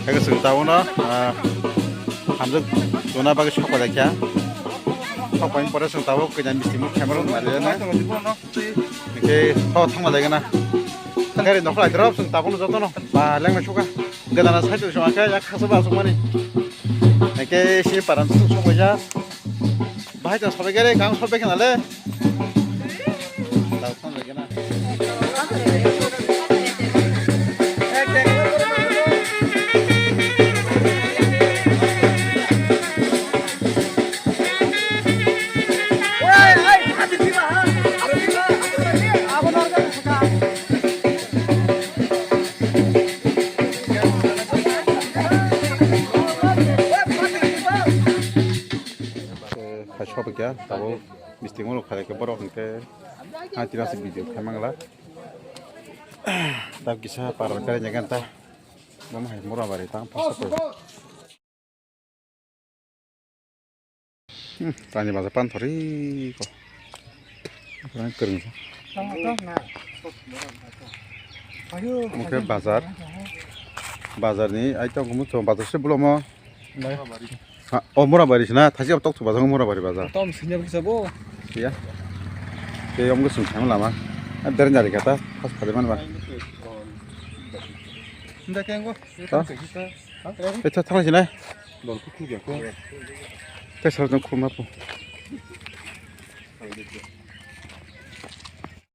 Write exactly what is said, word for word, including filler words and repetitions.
Khe chwng tabukno, ah, hamjwk tuna bagwi sok pailai kha. Sok paini pore chwng tabuk kisa misti muk khe maro nai le na. Hingke tho thangma lai gana. Gari nokhlai drop chwng tabukno jotono ba lengmai suka. Gadana side o song khe yak khasa ba asuk mani. Hingke si paran sok paija. Bahai ta sobai gare, kang sobai khe nale. Tau sobai gana. Hai sobai kha, tabo. Bising ulo khalai khe borok hwnkhe hai tira se video khai mangla. Tab kisa parwai kare nyagan ta. Bomo hai mura bari tang pasa ko. Hmm, tani baja pan thori ko. Kurang kurang. Mukhe bazar. Bazar ni ai tong kumu to bazar se bulomo. Ha, o Murabari sina, thaisi tok thuba jang Murabari bazar. Tom sinya bisa bo. Iya. Ke yom go sung thang lama. A der jari kata, pas pade man ba. Nda kengo. Ha? Eta thang sina. Dol ku ki ko. Te sar jong khuma po.